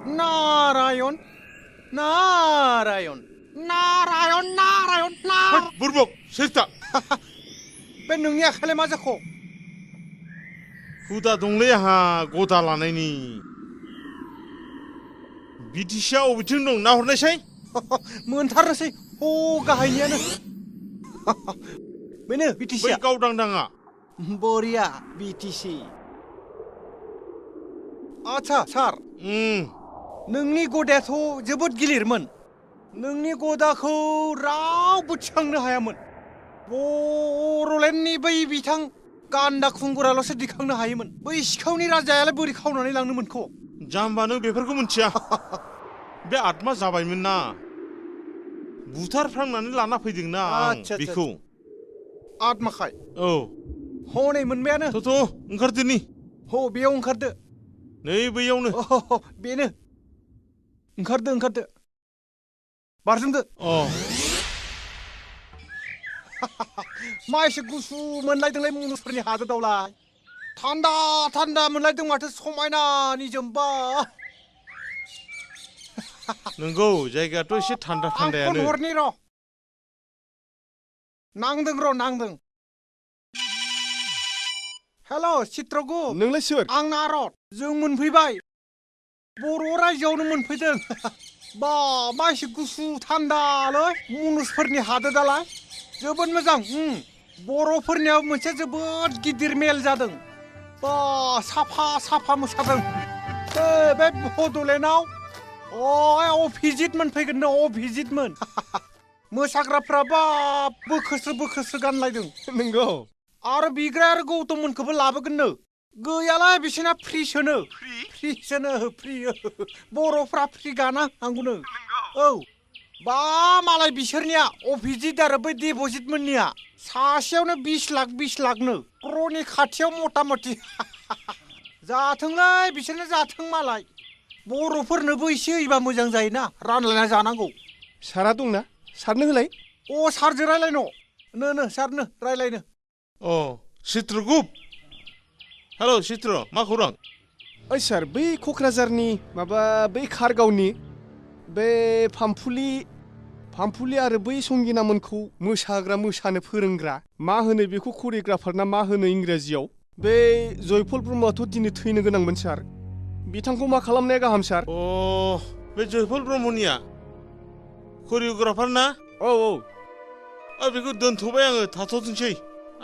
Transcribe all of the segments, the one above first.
नारायण नारायण नारायण नारायण नारायण बुरबक सेस्ता बे नोंनि आखाइलाय मा जाखो हुदा दंलै आहा गदा लानायनि बिटिसिआ अबेथिं दं नाहरनायसाय मोनथारनोसै ह गाहायनियानो बेनो बै बिटिसिआ गावदांदाङा बरिया बिटिसि आच्छा सार नोंनि गदायाथ' जोबोद गिलिरमोन नोंनि गदाखौ रावबो थिखांनो हायामोन बर'लेण्डनि बै बिथां गान्दा खुंगुराल'सो दिखांनो हायोमोन बै सिखावनि राजायालाय बोरै खावनानै लांनो मोनख' जाम्बा नों बेफोरखौ मिथिया बे आत्मा जाबायमोन ना बुथारफ्रांनानै लाना फैदोंना आं बेखौ आत्माखाय औ हनै मोनबायानो थ' ओंखारदोनि ह बेयाव ओंखारदो नै बैयावनो बेनो ओंखारदो बारजुमदो अ मा एसे गुसु मोनलायदोंलाय मुनुसफोरनि हादोरावलाय थान्दा थान्दा मोनलायदों माथो समायना निजोमबा नंगौ जायगायाथ' एसे थान्दा आं फन थान्दायानो हरनि र' नांदों हेल' चित्रगुप्त नोंलाय सोर आं नारद जों मोनफैबाय बर' रायजोआवनो मोनफैदों बा मा एसे गुसु थान्दालै मुनुसफोरनि हादोरालाय जोबोद मोजां बर'फोरनियाव मोनसे जोबोद गिदिर मेल जादों बा साफा मोसादों बे बड'लेण्डआव अभिजितमोन फैगोन अभिजितमोन मोसाग्राफ्रा बा बोखोस्रो गानलायदों नंगौ आरो बिग्राय आरो गौतममोनखौबो लाबोगोननो गैयालाय बिसोरना फ्रिसोनो फ्रि बर'फ्रा फ्रि गाना नांगौनो औ बा मालाय बिसोरनिया अभिजित आरो बै देबजितमोननिया सासेयावनो 20 लाखनो क्र'नि खाथियाव मथा मथि जाथोंलै बिसोरनो जाथों मालाय बर'फोरनोबो एसे होयोबा मोजां जायोना रानलायना जानांगौ सारा दंना सारनो होलाय सारजों रायलायनो नो सारनो रायलायनो अ चित्रगुप्त हेल' चित्र मा खौरां ओइ सार बै क'क्राझारनि माबा बै खारगावनि बे फामफुलि आरो बै संगिनामोनखौ मोसानो फोरोंग्रा मा होनो बेखौ करिय'ग्राफार ना मा होनो इंराजियाव बे जयफल ब्रह्मआथ' दिनै थैनो गोनांमोन सार बिथांखौ मा खालामनाया गाहाम सार बे जयफल ब्रह्मनिया करिय'ग्राफार ना औ बेखौ दोनथ'बाय आङो थाथ'थोंसै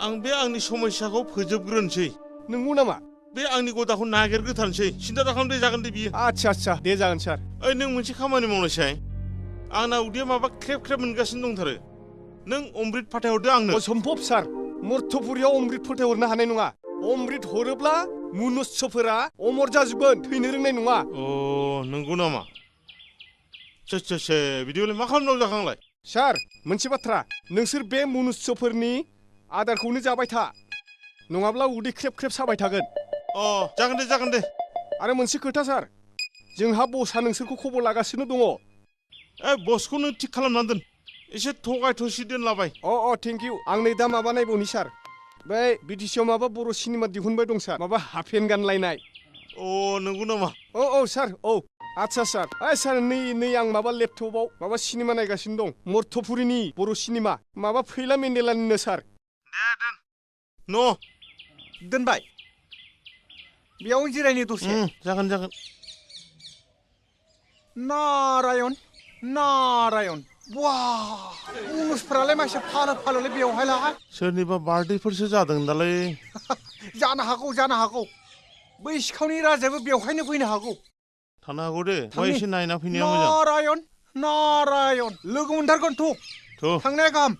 आं बे आंनि समस्याखौ फोजोबग्रोनोसै नंगौ नामा बे आंनि गदाखौ नागिरग्रोथारनोसै सिन्था दाखालामदो जागोन दे बियो आच्छा दे जागोन सार नों मोनसे खामानि मावनायसाय आंना उदैया माबा ख्रेब मोनगासिनो दंथारो नों अमृत फाथायहरदो आंनो असम्भब सार मर्थपुरियाव अमृत फोथायहरनो हानाय नङा अमृत हरोब्ला मुनुस्यफोरा अमर जाजोबगोन थैनो रोंनाय नङा नंगौ नामा बिदिबालाय मा खालामनांगौ जाखांलाय सार मोनसे बाथ्रा नोंसोर बे मुनुस्यफोरनि आदारखौनो जाबाय था नङाब्ला उदै ख्रेब साबाय थागोन जागोन दे आरो मोनसे खोथा सार जोंहा बसआ नोंसोरखौ खबर लागासिनो दङ बसखौ नों थिग खालामनानै दोन एसे थगाय थसि दोनलाबाय थेंक इउ आं नै दा माबा नायबावनि सार बै बिटिसिआव माबा बर' सिनेमा दिहुनबाय दं सार माबा हाफेन गानलायनाय नंगौ नामा सार आच्छा सार सार नै आं माबा लेपटपाव माबा सिनेमा नायगासिनो दं मर्थपुरिनि बर' सिनेमा माबा फैला मेन्देलानिनो सार दे दोन दोनबाय बेयाव जिरायनो दसे जागोन नारायण बा मुनुसफोरालाय मासे फालोलाय बेवहायलाय सोरनिबा बार्थडेफोरसो जादों दालाय जानो हागौ बै सिखावनि राजायाबो बेवहायनो फैनो हागौ थानो हागौ दे एसे नायना फैनाया मोजां नारायण लोगो मोनथारगोन थ' थांनाया गाहाम